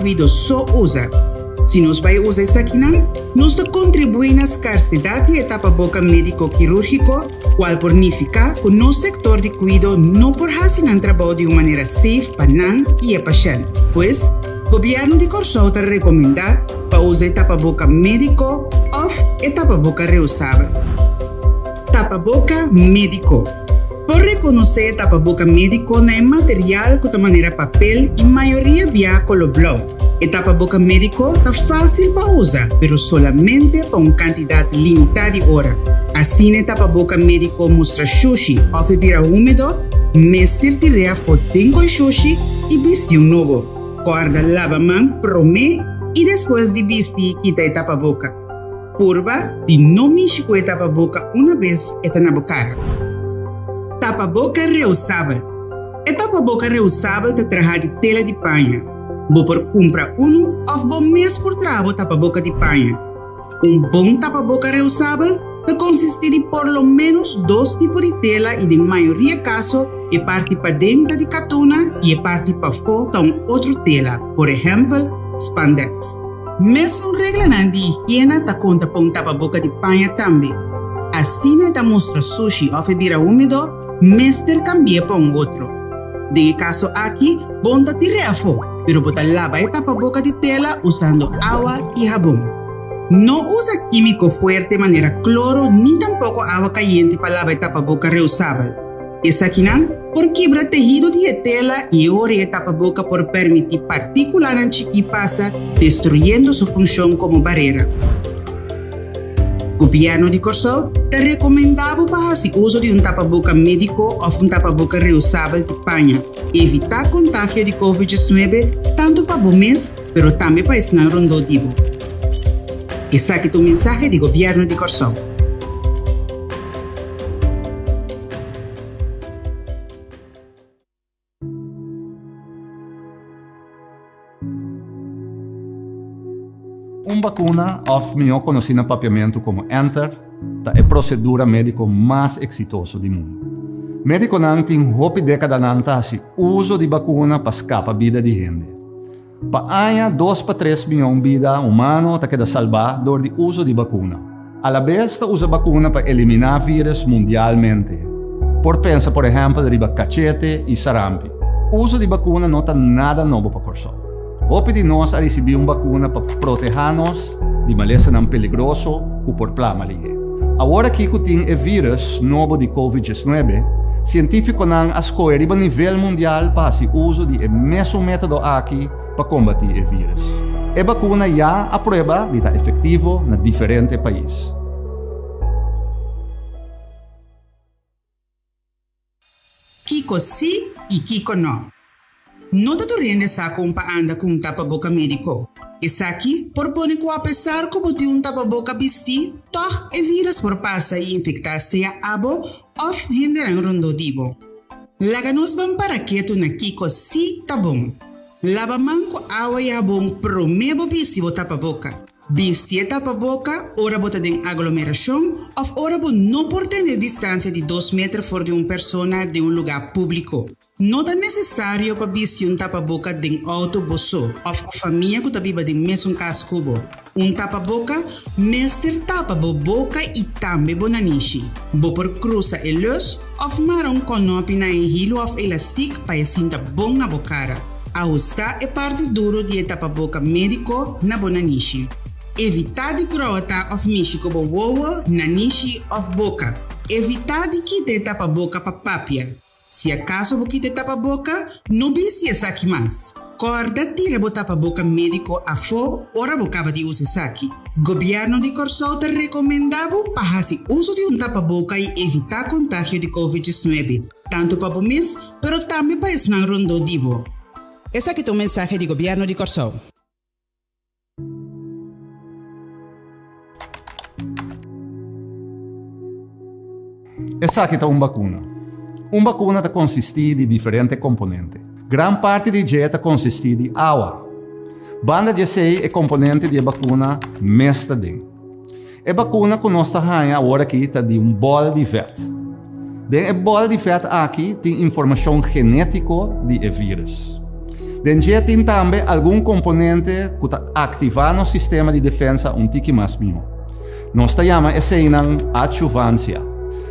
kuido so usa. Si nos bai usa esakinan, nos ta kontribuí na skarsedat di e tapaboka médiko kirúrgiko, kual por nifiká ku nos sektor di kuido no por hasi nan trabou di un manera safe pa nan i e pashènt. Pues, Gobièrnu di Kòrsou ta rekomendá pa usa e tapaboka médiko òf e tapaboka reusabel. Tapaboka médiko. Por rekonosé e tapaboka médiko na e material ku ta manera papel i mayoria bia koló blou. E tapaboka médiko ta fásil pa usa, pero solamente pa un kantidat limitá di ora. Asina e tapaboka médiko mustra shushi òf e bira húmedo, mester tir'é afó den koi shushi i bisti un nobo. Kòrda laba man promé i despues di bisti kita e tapaboka. Purba di no mishi ku e tapaboka una bes e ta na bo kara. Tapaboka reusabel. E tapaboka reusabel ta traha di tela di paña. Bo por kumpra unu òf bo mes por traha bo tapaboka di paña. Un bon tapaboka reusabel ta konsistí di por lo ménos dos tipo di tela i den mayoria kaso e parti paden ta di katuna i e parti pafó ta un otro tela, por ehèmpel, spandex. Mesun reglanan di higiena ta konta pa un tapaboka di paña tambe. Asina e ta mustra sushi òf e bira húmedo, mester kambi'é pa un otro. Den e kaso aki, bo no ta tir'é afó, pero bo ta laba e tapaboka di tela usando awa i habon. No usa kímiko fuerte manera kloro ni tampoko awa kayente pa laba e tapaboka reusabel. Esakinan por kibra tehido di e tela i e ora e tapaboka por permití partíkulanan chikí pasa, destruyendo su funshon komo barera. Gobièrnu di Kòrsou ta rekomendá bo pa hasi uso di un tapaboka médiko òf un tapaboka reusabel di paña. Evitá kontagio di Covid 19 tantu pa bo mes pero tambe pa esnan rondó di bo. Esaki ta un mensahe di Gobièrnu di Kòrsou. Un bakuna, òf mihó konosí na papiamentu komo enter, ta e prosedura médiko mas eksitoso di mundu. Médikonan tin hopi dékadanan ta hasi uso di bakuna pa skapa bida di hende. Pa aña, dos pa tres mion bida humano ta keda salbá dor di uso di bakuna. Alabes ta usa bakuna pa eliminá vírus mundialmente. Por pensa por ehèmpel riba kachete i sarampi. Uso di bakuna no ta nada nobo pa Kòrsou. Hopi di nos a risibí un bakuna pa protehá nos di malesanan peligroso ku por plama lihé. Awor aki ku tin e vírus nobo di Covid 19, sientífikonan a skohe riba nivel mundial pa hasi uso di e mesun método aki pa kombatí e vírus. E bakuna ya a prueba di ta efektivo na diferente pais. Kiko sí i kiko no. No ta tur hende sa kon pa anda ku un tapaboka médiko. Esaki por pone ku apesar ku bo tin un tapaboka bistí, tòg e vírus por pasa i infektá sea abo òf hendenan rondó di bo. Laga nos ban para ketu na kiko sí ta bon. Laba man ku awa i habon promé bo bisti bo tapaboka. Bisti e tapaboka ora bo ta den aglomerashon òf ora bo no por tene distansia di dos meter for di un persona den un lugá públiko. No ta nesesario pa bisti un tapaboka den outo bo so òf ku famia ku ta biba den mesun kas ku bo. Un tapaboka mester tapa bo boka i tambe bo nanishi. Bo por krusa e lus òf mara un kònòpi na e hilu òf elastik pa e sinta bon na bo kara. Ahustá e parti duro di e tapaboka médiko na bo nanishi. Evitá di grota òf mishi ku bo wowo, nanishi òf boka. Evitá di kita e tapaboka pa papia. Si akaso bo kita e tapaboka, no bisti esaki mas. Kòrda tira bo tapaboka médiko afó ora bo kaba di usa esaki. Gobièrnu di Kòrsou ta rekomendá bo pa hasi uso di un tapaboka i evitá kontagio di Covid 19, tantu pa bo mes pero tambe pa esnan rondó di bo. Esaki ta un mensahe di Gobièrnu di Kòrsou. Esaki ta un bakuna. Un bakuna ta konsistí di diferente komponente. Gran parti di dje ta konsistí di awa. Banda di esei e komponente di e bakuna mes ta den. E bakuna ku nos ta haña awor aki ta di un bòl di vèt. Den e bòl di vèt aki tin informashon genétiko di e vírus. Den dje tin tambe algun komponente ku ta aktivá nos sistema di defensa un tiki mas mihó. Nos ta yama eseinan adjuvansia.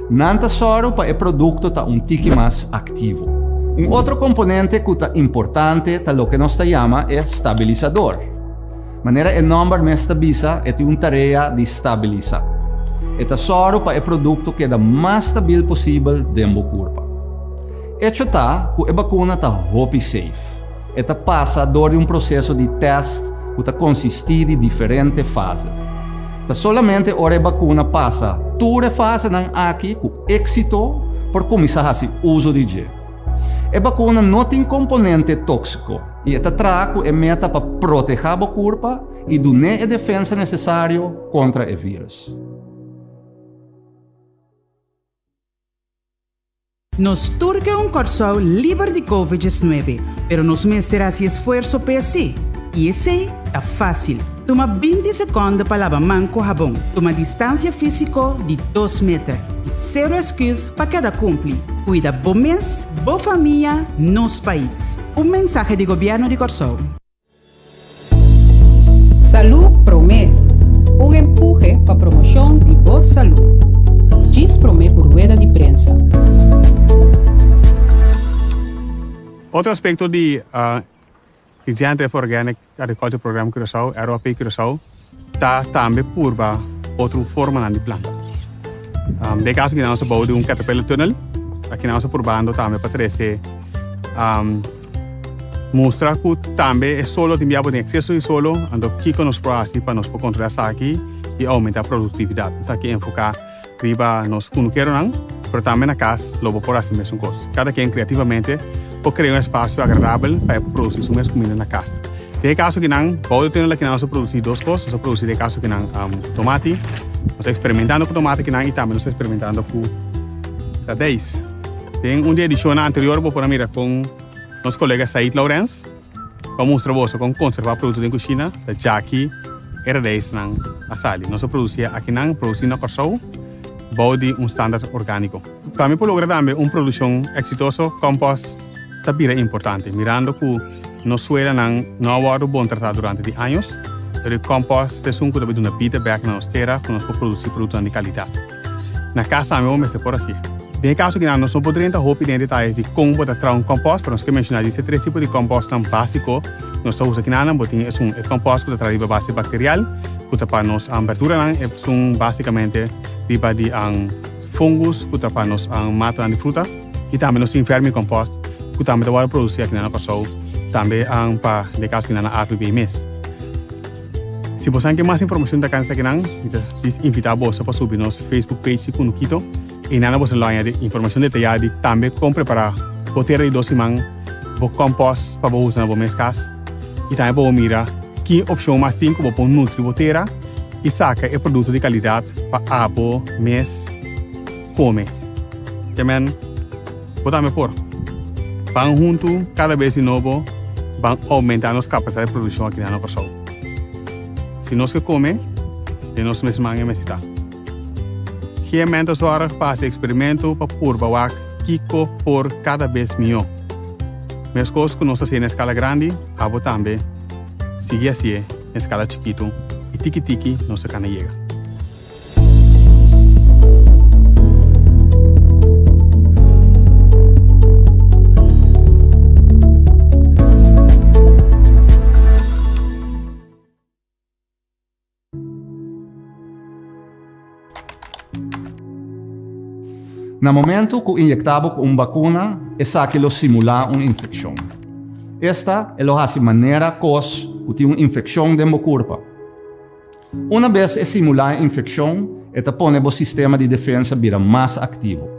Nan ta sòru pa e produkto ta un tiki mas aktivo. Un otro komponente ku ta importante ta loke nos ta yama e stabilisador. Manera e nòmber mes ta bisa, e tin un tarea di stabilisá. E ta sòru pa e produkto keda mas stabil posibel den bo kurpa. Echo ta ku e bakuna ta hopi safe. E ta pasa dor di un proseso di tèst ku ta konsistí di diferente fase. Ta solamente ora e bakuna pasa tur e fasenan aki ku éksito por kuminsá hasi uso di dje. E bakuna no tin komponente tóksiko i e ta traha ku e meta pa protehá bo kurpa i dun'é e defensa nesesario kontra e vírus. Nos tur ke un Kòrsou liber di Covid 19, pero nos mester hasi esfuerso p'e sí. I esei ta fásil. Tuma 20 sekònde pa laba man ku habon, tuma distansia físiko di dos meter i sero esküs pa keda kumpli. Kuida bo mes, bo famia, nos pais. Un mensahe di Gobièrnu di Kòrsou. Salú Promé, un empuhe pa promoshon di bo salú. Djis promé ku rueda di prensa. Otro aspekto di Regenerative Organic Agriculture Program Curaçao, ROP Curaçao, ta tambe purba otro formanan di planta. Den kaso aki nos a bou di un caterpillar tunnel, aki nos a purbando tambe pa trese Mustra ku tambe e solo tin bia bo tin ekseso di solo, anto kiko nos por hasi pa nos por kontrolá esaki i oumentá produktividat. Esaki enfoká riba nos kunukeronan, pero tambe na kas lo bo por hasi mesun kos. Kada ken kreativamente por krea un espasio agradabel pa e por produsí su mes kuminda na kas. Den e kaso kinan, bou di tenen la kinan nos a produsí dos kos, nos a produsí den e kaso kinan tomati, nos ta eksperimentando ku tomati kinan i tambe nos ta eksperimentando ku radijs. Den un di edishonnan anterior bo por a mira kon nos kolega Said Laurens a mustra boso kon konservá produkto den kushina ta djaki e radijsnan a sali. Nos a produsí akinan, produsí na Kòrsou bou di un standard orgániko. Pa mi por logra tambe un produkshon eksitoso, kòmpòst ta bira importante. Mirando ku nos suelanan no a wòrdu bon tratá durante di años, pero e kòmpòst ta esun ku ta bai duna bida bèk na nos tera ku nos por produsí produktonan di kalidat. Na kas tambe bo mester por hasié. Den e kaso kinan nos no por drenta hopi den e detayes di kon bo ta traha un kòmpòst, pero nos ke menshoná di e tres tipo di kòmpòstnan básiko nos ta usa kinanan. Bo tin esun e kòmpòst ku ta traha riba base bakterial, ku ta pa nos berduranan, esun básikamente riba di fungus ku ta pa nos matanan di fruta, i tambe nos tin vermicompost ku tambe ta wòrdu produsí akinan na Kòrsou, tambe pa den e kaso kinan na AVB mes. Si bosan ke mas informashon ta kansa kinan, mi ta djis invitá boso pa subi nos Facebook page di Kunukito. Einan boso lo haña informashon detayá di tambe kon prepará bo tera di dos siman, bo kòmpòst pa bo usa na bo mes kas i tambe pa bo mira ki opshon mas tin ku bo por nutri bo tera i saka e produkto di kalidat pa abo mes kome. Kemen bo tambe por. Ban huntu kada bes di nobo ban oumentá nos kapasidat di produkshon aki na Kòrsou. Si nos ke kome, den nos mes man e mester ta. Gemen ta zòrg pa hasi eksperimentu pa purba wak kiko por kada bes mihó. Meskos ku nos ta hasié na eskala grandi, abo tambe sigui hasié na eskala chikitu i tiki tiki nos ta kana yega. Na momento ku inyektá bo ku un bakuna, esaki lo simulá un infekshon. Esta e lo hasi manera kos ku tin un infekshon den bo kurpa. Una bes e simulá e infekshon, e ta pone bo sistema di defensa bira mas aktivo.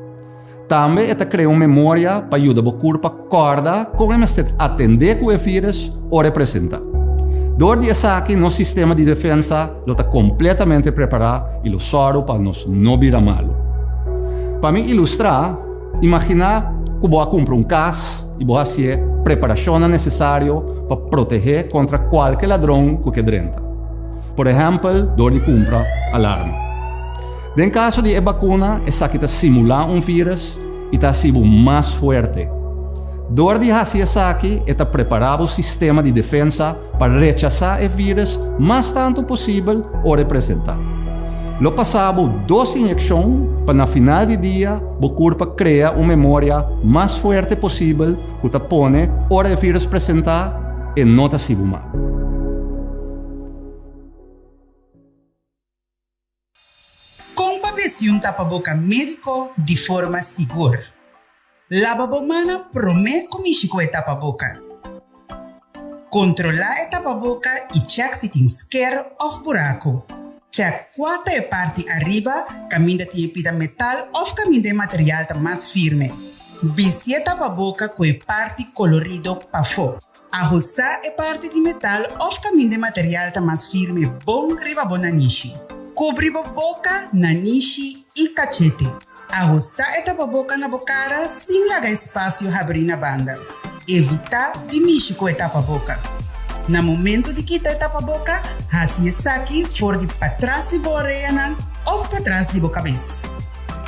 Tambe e ta krea un memoria pa yuda bo kurpa kòrda kon e mester atendé ku e vírus ora e presentá. Dor di esaki nos sistema di defensa lo ta kompletamente prepará i lo sòru pa nos no bira malu. Pa mi ilustrá, imaginá ku bo a kumpra un kas i bo hasié preparashonnan nesesario pa protehé kontra kualke ladron ku ke drenta. Por ehèmpel dor di kumpra alarma. Den kaso di e bakuna esaki ta simulá un vírus i ta hasi bo mas fuerte. Dor di hasi esaki e ta prepará bo sistema di defensa pa rechasá e vírùs mas tantu posibel ora e presentá. Lo pasa bo dos inyekshon pa na final di dia bo kurpa krea un memoria mas fuerte posibel ku ta pone ora e vírùs presentá e no ta hasi bo mal. Kon pa bisti un tapaboka médiko di forma sigur? Laba bo mannan promé ku mishi ku e tapaboka. Kontrolá e tapaboka i chèk si tin sker òf buraku. Chèk kua ta e parti ariba kaminda tin e pida metal òf kaminda e material ta mas firme. Bisti e tapaboka ku e parti kolorido pafó. Ahustá e parti di metal òf kaminda e material ta mas firme bon riba bo nanishi. Kubri bo boka, nanishi i kachete. Ahustá e tapaboka na bo kara sin laga espasio habrí na banda. Evitá di mishi ku e tapaboka. Na momentu di kita e tapaboka, hasi esaki for di patras di bo oreanan òf patras di bo kabes.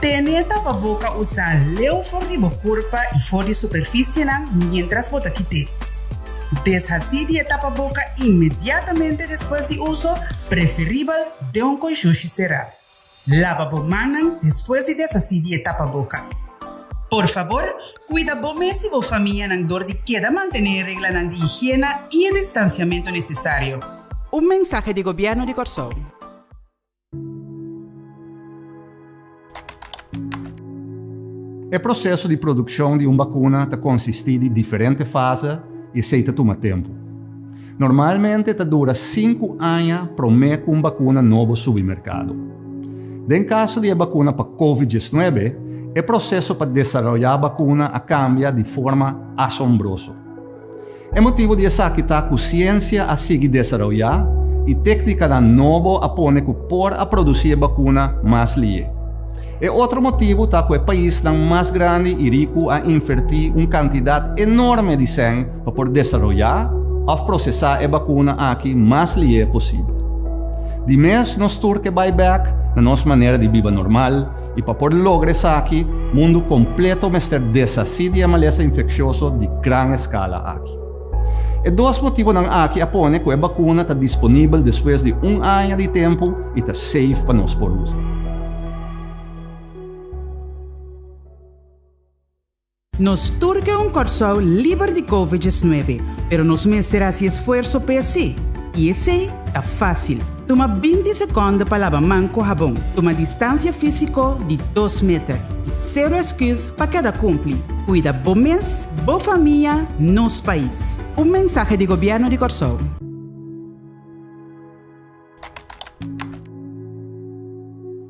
Tene e tapaboka usá leu for di bo kurpa i for di superfisienan miéntras bo ta kit'é. Deshasí di e tapaboka inmediatamente despues di uso, preferibel den un konshushi será. Laba bo mannan despues di deshasí di e tapaboka. Por fabor, kuida bo mes i bo famianan dor di keda mantené e reglanan di higiena i e distansiamentu nesesario. Un mensahe di Gobièrnu di Kòrsou. E proseso di produkshon di un bakuna ta konsistí di diferente fase i esei ta tuma tempu. Normalmente ta dura sinku aña promé ku un bakuna nobo subi merkado. Den kaso di e bakuna pa Covid diesnuebe, e proseso pa desaroyá bakuna a kambia di forma asombroso. E motibu di esaki ta ku siensia a sigui desaroyá i téknikanan nobo a pone ku por a produsí e bakuna mas lié. E otro motibu ta ku e paisnan mas grandi i riku a invertí un kantidat enorme di sèn pa por desaroyá òf prosesá e bakuna aki mas lié posibel. Di mes nos tur ke bai bèk na nos manera di biba normal, I pa por logra esaki, mundu kompleto mester deshasí di e malesa infekshioso di gran eskala aki. E dos motibonan aki a pone ku e bakuna ta disponibel despues di un aña di tempu i ta safe pa nos por usa. Nos tur ke un Kòrsou liber di Covid 19, pero nos mester hasi esfuerso p'e sí. I esei ta fásil. Tuma 20 sekònde pa laba man ku habon, tuma distansia físiko di dos meter i sero esküs pa keda kumpli. Kuida bo mes, bo famia, nos pais. Un mensahe di Gobièrnu di Kòrsou.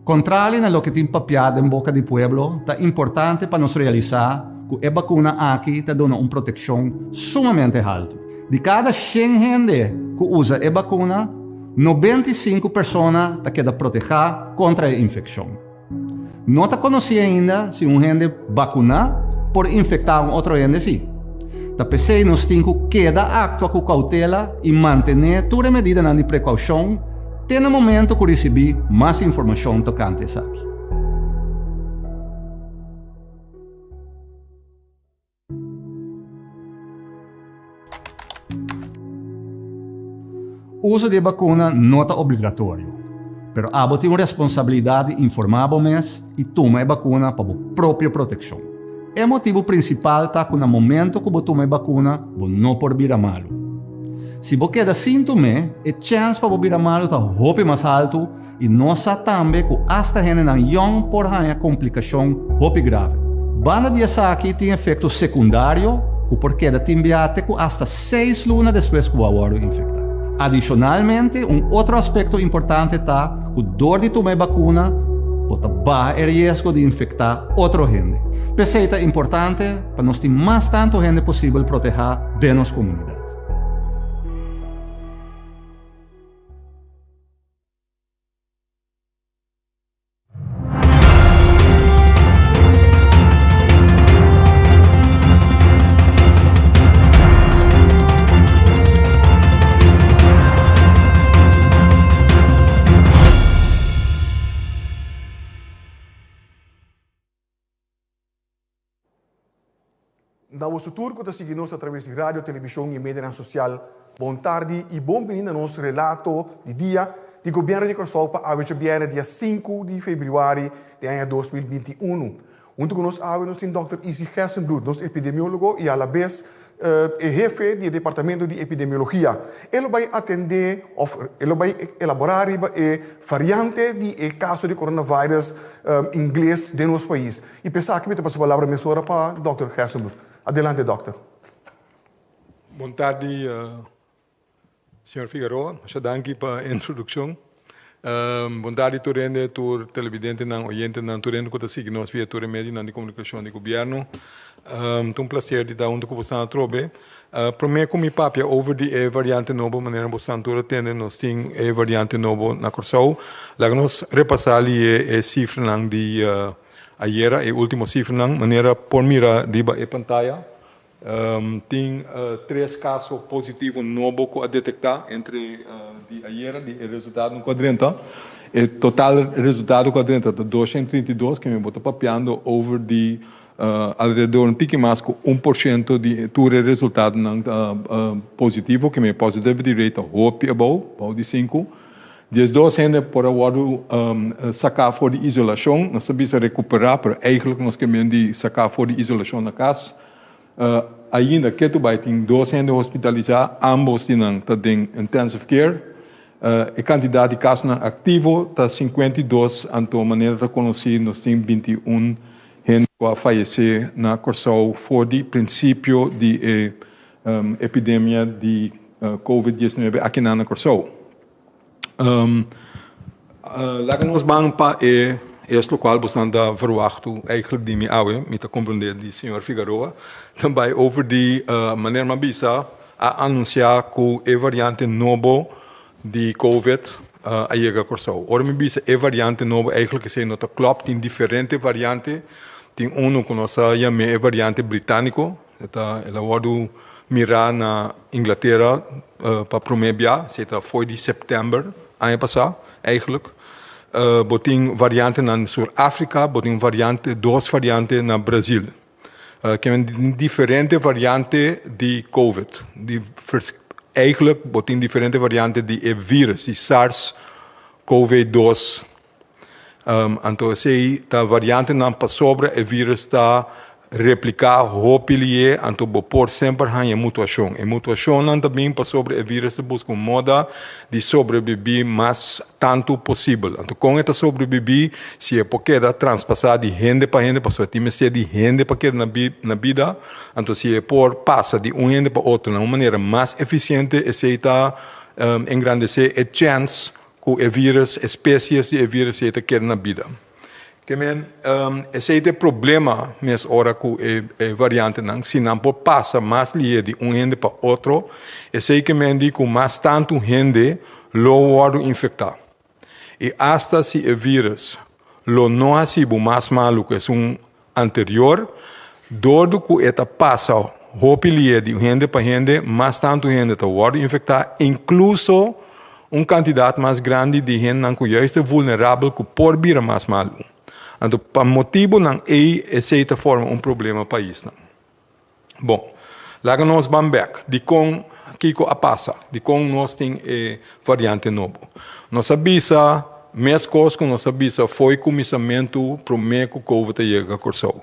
Kontrali na loke tin papiá den boka di pueblo, ta importante pa nos realisá ku e bakuna aki ta duna un protekshon sumamente haltu. Di kada shen hende ku usa e bakuna, 95 persona ta keda protehá kontra e infekshon. No ta konosí ainda si un hende bakuná por infektá un otro hende sí. Ta p'esei nos tin ku keda aktua ku koutela i mantené tur e medidanan di prekoushon te na momento ku risibí mas informashon tokante esaki. Uso di e bakuna no ta obligatorio, pero abo tin un responsabilidat di informá bo mes i tuma e bakuna pa bo propio protekshon. E motibu prinsipal ta ku na momento ku bo tuma e bakuna bo no por bira malu. Si bo keda sin tum'é, e chèns pa bo bira malu ta hopi mas haltu I nos sa tambe ku asta hendenan yòn por haña komplikashon hopi grave. Banda di esaki tin efekto sekundario ku por keda tin bia te ku asta seis luna despues ku bo a wòrdu infektá. Adishonalmente, un otro aspekto importante ta ku dor di tuma e bakuna bo ta baha e riesgo di infektá otro hende. P'esei ta importante pa nos tin mas tantu hende posibel protehá den nos komunidat. Na boso tur ku ta sigui nos atraves di radio, televishon i medianan sosial, bon tardi i bon bini na nos relato di dia di Gobièrnu di Kòrsou pa awe djabièrnè dia sinku di febrüari di aña 2021. Huntu ku nos awe nos tin dòkter Izzy Gerstenbluth, nos epidemiólogo i alabes e hefe di e departamento di epidemiologia. E lo bai atendé òf e lo bai elaborá riba e variante di e kaso di coronavirus ingles den nos pais. I p'esaki mi ta pasa palabra mesora pa dòkter Gerstenbluth. Adelante dòkter. Bon tardi Señor Figaroa, masha danki pa e introdukshon. Bon tardi tur hende, tur televidentenan, oyentenan, tur hende ku ta sigui nos via tur e medionan di komunikashon di gobièrnu. Ta un plaser di ta huntu ku bosan atrobe. Promé ku mi papia over di e variante nobo, manera bosan tur a tende nos tin e variante nobo na Kòrsou. Laga nos repasá li e sifranan di ayera, e último sifranan, manera por mira riba e pantaya. Tin tres kaso positivo nobo ku a detektá entre di ayera di e resultadonan ku a drenta. E total resultado ku a drenta ta 232, ke men bo ta papiando over di alrededor un tiki mas ku 1% di tur e resultadonan positivo, ke men e positivity rate ta hopi abou, bou di sinku. 12 hende por a wòrdu saká for di isolashon. Nos ta bisa rekuperá, pero eigentlik nos ke men di saká for di isolashon na kas. Ainda ketu bai tin dos hende hospitalisá, ámbos di nan ta den intensive care. E kantidat di kasonan aktivo ta 52, anto manera ta konosí nos tin 21 hende ku a fayesé na Kòrsou for di prinsipio di e epidemia di Covid 19 akinan na Kòrsou. Laga nos ban pa e es lokual bosnan ta verwachtu eigenlijk di mi awe, mi ta komprendé di señor Figaroa, ta bai over di manera mi a bisa a anunsiá ku e variante nobo di Covid a yega Kòrsou. Ora mi bisa e variante nobo eigenlijk esei no ta klòp, tin diferente variante, tin unu ku nos a yam'é e variante britániko, E ta el a wòrdu mirá na Inglatera pa promé bia, esei ta fo'i di sèptèmber aña pasá eigentlik. Bo tin variantenan na Sur Afrika, bo tin variante dos variante na Brazil. Ke tin diferente variante di covid, di eigentlik bo tin diferente variante di e virus, di SARS cov dos. Anto esei ta variantenan pasobra e virus ta repliká hopi lié, anto bo por semper haña mutuashon. E mutuashonnan ta bin pasobra e virus ta buska un moda di sobrebibí mas tantu posibel. Anto kon e ta sobrebibí? Si e por keda traspasá di hende pa hende, pasobra tin mester di hende pa keda na bida, anto si e por pasa di un hende pa otro na un manera mas efisiente, esei ta engrandesé e chèns Ku e virus, e species di e virus ei ta keda na bida. Ke men, esei ta e problema mes ora ku e variantenan, si nan por pasa mas lihe di un hende pa otro, esei ke men di ku mas tantu hende lo wòrdu infektá. I asta si e virus lo no hasi bo mas malu ku esun anterior, dor di ku e ta pasa hopi lihe di un hende pa hende, mas tantu hende ta wòrdu infektá, inkluso un kantidat mas grandi di hendenan ku juist ta vulnerabel ku por bira mas malu. Anto pa motibunan ei esei ta forma un problema pa paisnan. Bon, laga nos ban bèk. Dikon kiko a pasa? Dikon nos tin e variante nobo? Nos a bisa meskos ku nos a bisa fo'i kuminsamentu promé ku covid a yega Kòrsou,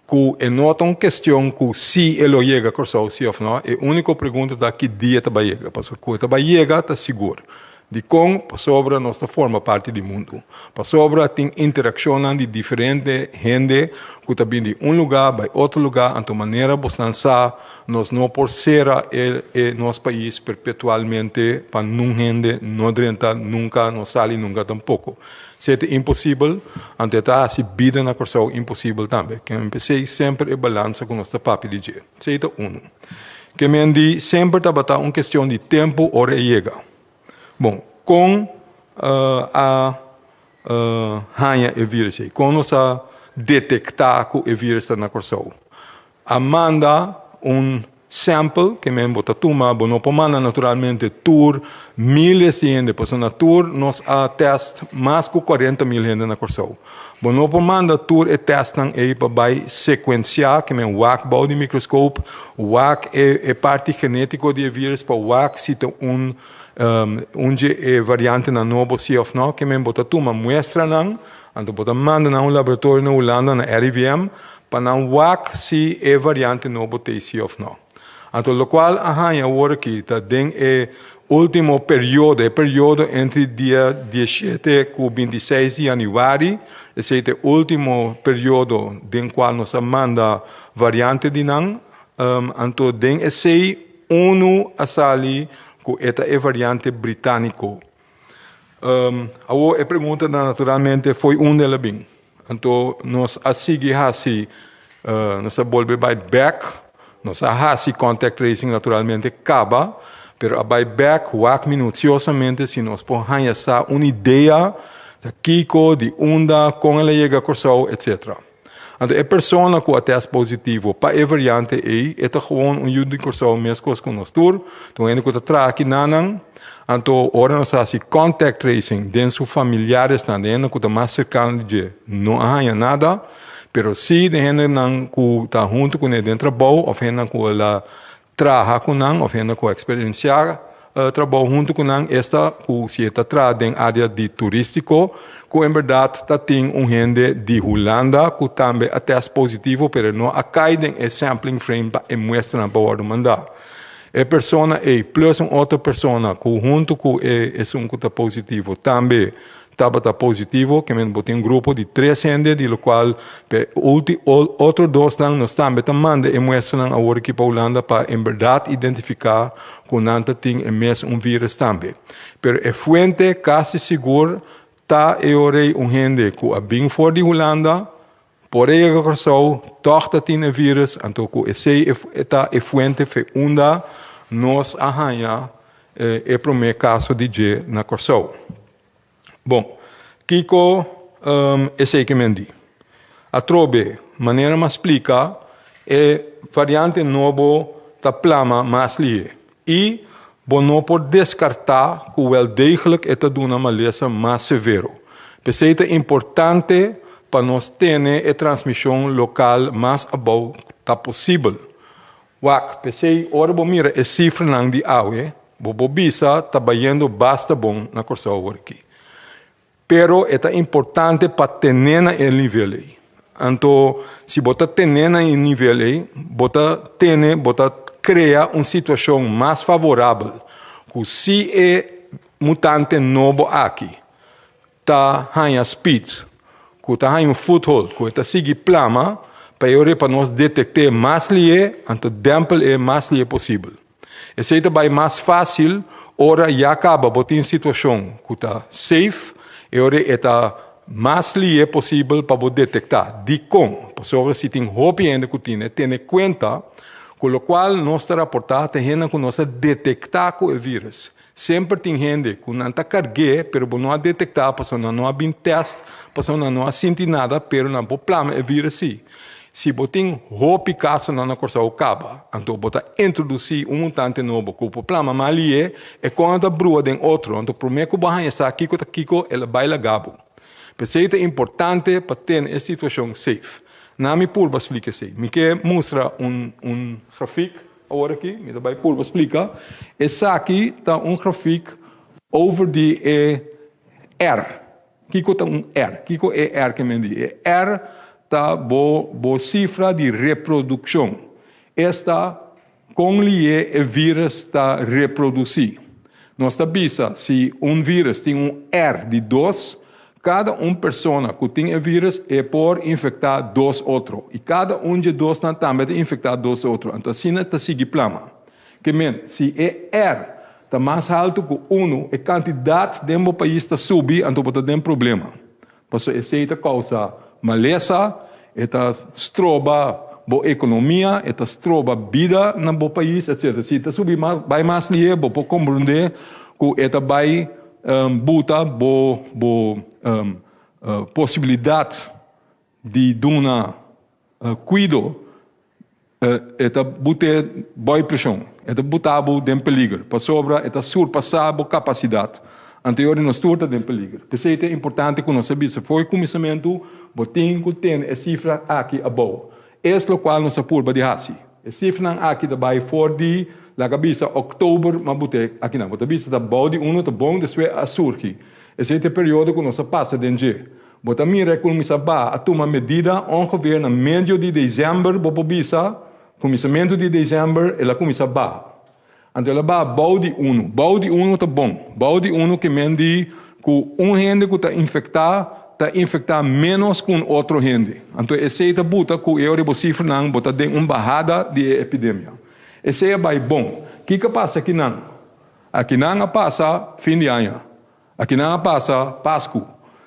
ku e no ta un kestion ku si e lo yega Kòrsou si òf nò, e úniko pregunta ta ki dia e ta bai yega, pasobra ku e ta bai yega ta sigur. Dikon? Pasobra nos ta forma parti di mundu. Pasobra tin interakshonnan di diferente hende ku ta bin di un lugá bai otro lugá, anto manera bosnan sa nos no por sera e e nos pais perpetualmente pa nun hende no drenta nunka, no sali nunka tampoko. Si ta imposibel, anto e ta hasi bida na Kòrsou imposibel tambe. Ke p'esei semper e balansa ku nos ta papia di dje. Esei ta unu. Ke men di semper tabata un kestion di tempu ora e yega. Bon, kon a haña e virus ei? Kon nos a detektá ku e virus ta na Kòrsou? A manda un. sample, ke men bo ta tuma, bo no por manda naturalmente tur miles di hende, pasobra na tur nos a test mas ku 40.000 hende na Kòrsou. Bo no por manda tur e testnan ei pa bai sekuensiá, ke men wak bou di mikroskop, wak e e parti genétiko di e vírus pa wak si ta un un dje e variantenan nobo si òf nò. Ke men bo ta tuma muestranan, anto bo ta manda nan un laboratorio na Hulanda, na RIVM, pa nan wak si e variante nobo t'ei si òf nò. Anto lokual a haña awor aki ta den e último periodo, e periodo entre dia 17 ku 26 di yanüari, esei ta e último periodo den kual nos a manda variante di nan, anto den esei unu a sali ku e ta e variante britániko. Awor e pregunta ta naturalmente fo'i unda el a bin? Anto nos a sigui hasi, nos a bolbe bai bek, nos a hasi contact tracing naturalmente kaba, pero a bai bek wak minuciosamente si nos por haña sa un idea ta kiko, di unda, kon el a yega Kòrsou, etcetera. Anto e persona ku a test positivo pa e variante ei, e ta gewoon un yu di Kòrsou meskos ku nos tur, ta un hende ku ta traha kinanan. Anto ora nos a hasi contact tracing den su familiaresnan, den hendenan ku ta mas serkano di dje, no a haña nada, pero sí den hendenan ku ta huntu kuné den trabou òf hendenan ku el a traha ku nan òf hendenan ku a eksperensiá trabou huntu ku nan, esta ku si e ta traha den área di turístiko, ku en bèrdat ta tin un hende di Hulanda ku tambe a tèst positivo pero no a kai den e sampling frame pa e muestranan pa wòrdu mandá. E persona ei plus un otro persona ku huntu ku e esun ku ta positivo tambe tabata positivo, ke men bo tin un grupo di tres hende di lokual p'e ulti otro dosnan nos tambe ta manda e muestranan awor aki pa Hulanda pa en bèrdat identifiká ku nan ta tin e mes un vírus tambe. Pero e fuente kasi sigur ta e ora ei un hende ku a bin for di Hulanda, Por e yega Kòrsou tòg ta tin e vírus, anto ku esei e ta e fuente fe unda nos a haña e promé kaso di dje na Kòrsou. Bon, kiko esei ke men di? Atrobe, manera m'a splika, e variante nobo ta plama mas lihé i bo no por deskartá ku wèldegelijk e ta duna malesa mas severo. P'esei ta importante pa nos tene e transmishon lokal mas abou ta posibel. Wak, p'esei ora bo mira e sifranan di awe, bo por bisa ta bayendo basta bon na Kòrsou aworakí. Pero e ta importante pa ten'é na e nivel ei. Anto, si bo ta ten'é na e nivel ei, bo ta tene, bo ta krea un situashon mas favorabel ku si e mutante nobo aki ta haña speed, ku ta haña un foothold, ku e ta sigui plama, pa e ora pa nos detekt'é mas lihé, anto dèmpel e mas lihé posibel. Esei ta bai mas fásil ora ya kaba bo tin situashon ku ta safe, e ora e ta mas lihé posibel pa bo detektá. Dikon? Pasobra si tin hopi hende ku tin e, tene kuenta ku lokual nos ta raportá ta hendenan ku nos a detektá ku e vírus. Semper tin hende ku nan ta karg'é pero bo no a detektá pasobra nan no a bin tèst, pasobra nan no a sinti nada pero nan por plama e vírus sí. Si bo tin hopi kasonan na Kòrsou kaba, anto bo ta introdusí un mutante nobo ku por plama mal lié, e kon a ta brua den otro, anto promé ku bo haña sa kiko ta kiko el a bai laga bo. P'esei ta importante pa tene e situashon safe. Na mi purba splika esei. Mi ke mustra un un grafik. Awor aki mi ta bai purba splika. Esaki ta un grafik over di e R. Kiko ta un R? Kiko e R ke men di? E R ta bo bo sifra di reprodukshon. Esta kon lié e vírus ta reprodusí. Nos ta bisa si un vírus tin un R di dos, Kada un persona ku tin e vírus e por infektá dos otro i kada un dje dosnan tambe ta infektá dos otro, anto asina ta sigui plama. Ke men, si e R ta mas haltu ku unu, e kantidat den bo pais ta subi, anto bo ta den problema. Pasobra esei ta kousa malesa, e ta stroba bo ekonomia, e ta stroba bida na bo pais, etsetera. Si ta subi mas, bai mas lihé, bo por komprondé ku e ta bai Buta bo bo posibilidat di duna kuido. E ta but'é bou preshon, e ta buta bo den peliger, pasobra e ta surpasá bo kapasidat. Anto e ora nos tur ta den peliger. P'esei ta importante ku nos a bisa for e kuminsamentu, bo tin ku tene e sifra aki abou. Es lokual nos a purba di hasi. E sifranan aki ta bai for di, laga bisa, òktober, ma but'é akinan. Bo ta bisa ta bou di unu ta bon, despues a surgi. Esei ta e periodo ku nos a pasa den dje. Bo ta mira e kuminsá ba a tuma medida ongeveer na medio di desèmber bo por bisa, kuminsamentu di desèmber el a kuminsá ba. Anto el a baha bou di unu. Bou di unu ta bon. Bou di unu ke men di ku un hende ku ta infektá ta infektá ménos ku un otro hende. Anto esei ta buta ku e ora bo sifranan bo ta den un bahada di e epidemia. Esei a bai bon. Kiko a pasa akinan? Akinan a pasa fin di aña. Akinan a pasa Pasku,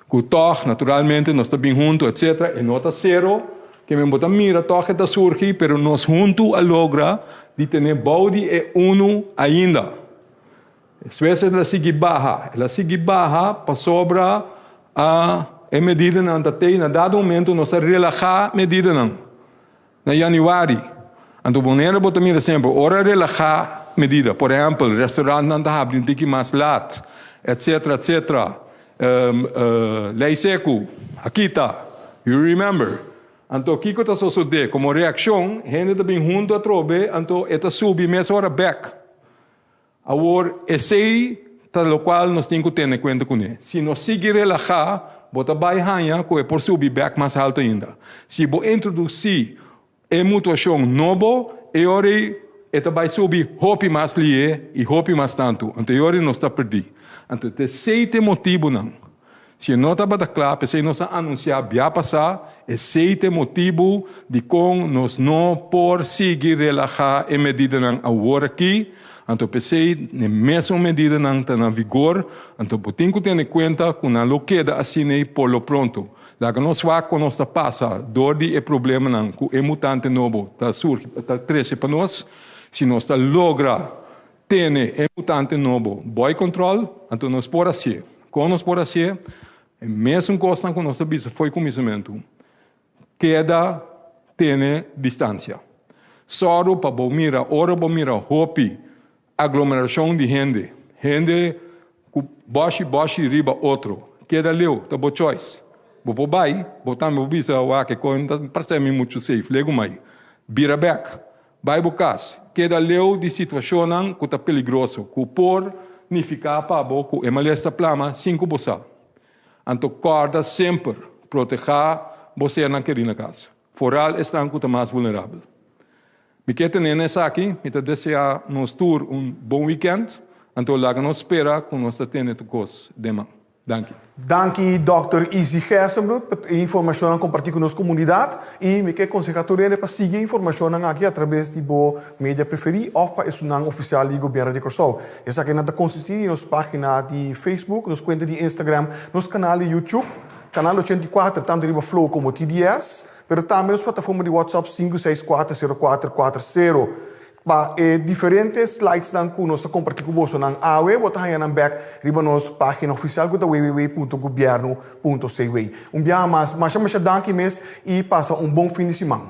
ku tòg naturalmente nos ta bin huntu etc. E no ta sero, ke men bo ta mira tòg e ta surgi, pero nos huntu a logra di tene bou di e unu ainda. Despues el a sigui baha, el a sigui baha pasobra a e medidanan ta tei, na dado momento nos a relahá medidanan. Na yanüari, anto manera bo ta mira semper, ora relahá medida, por ehèmpel, restaurantnan ta habri un tiki mas lat, etcetera, etcetera, lei seku a kita, you remember. Anto kiko ta sosodé? Komo reakshon, hende ta bin huntu atrobe, anto e ta subi mesora bèk. Awor, esei ta lokual nos tin ku tene kuenta kuné. Si nos sigui relahá, bo ta bai haña ku e por subi bèk mas haltu ainda. Si bo introdusí e mutuashon nobo, e ora ei e ta bai subi hopi mas lihé i hopi mas tantu. Anto e ora ei nos ta perdí. Anto ta esei ta e motibunan. Si e no tabata kla, p'esei nos a anunsiá bia pasá, esei ta e motibu dikon nos no por sigui relahá e medidanan awor akí, anto p'esei e mesun medidanan ta na vigor, anto bo tin ku tene kuenta ku nan lo keda asin'ei por lo pronto. Laga nos wak kon nos ta pasa dor di e problemanan ku e mutante nobo ta surgi, ta trese pa nos, si nos ta logra Tene e mutante nobo boy control, anto nos por hacié. Con nos por hacié? E mesun cosnan cu nos a bisa fo'i cuminsamentu. Keda tene distancia. Sòru pa bo mira, ora bo mira hopi aglomeracion di hende, hende cu boshi boshi riba otro, keda leu, ta bo choice. Bo por bai, bo tambe por bisa, wak, e cos no ta parse mi mucho safe, legu mai. Bira bek. Bai bo kas. Keda leu di situashonnan ku ta peligroso, ku por nifiká pa bo ku e malesa ta plama sin ku bo sa. Anto kòrda semper protehá bo sernan kerí na kas, foral esnan ku ta mas vulnerabel. Mi ke tene na esaki, mi ta deseá nos tur un bon wikènt, anto laga nos spera ku nos ta tene tur kos den man. Danki. Danki Dòkter Izzy Gerstenbluth pa e informashonnan kompartí ku nos komunidat i mi ke konsehá tur hende pa sigui e informashonnan aki atrabes di bo media preferí òf pa esunnan ofisial di Gobièrnu di Kòrsou. Esakinan ta konsistí di nos página di Facebook, nos kuenta di Instagram, nos kanal di YouTube, Kanal 84 tantu riba Flow komo TDS, pero tambe nos plataforma di WhatsApp 5640440. Pa e diferente slidesnan ku nos ta kompartí ku bosonan awe, bo ta haña nan bèk riba nos página ofisial ku ta www.gobiernu.cw. Un biaha mas, masha masha danki mes i pasa un bon fin di siman.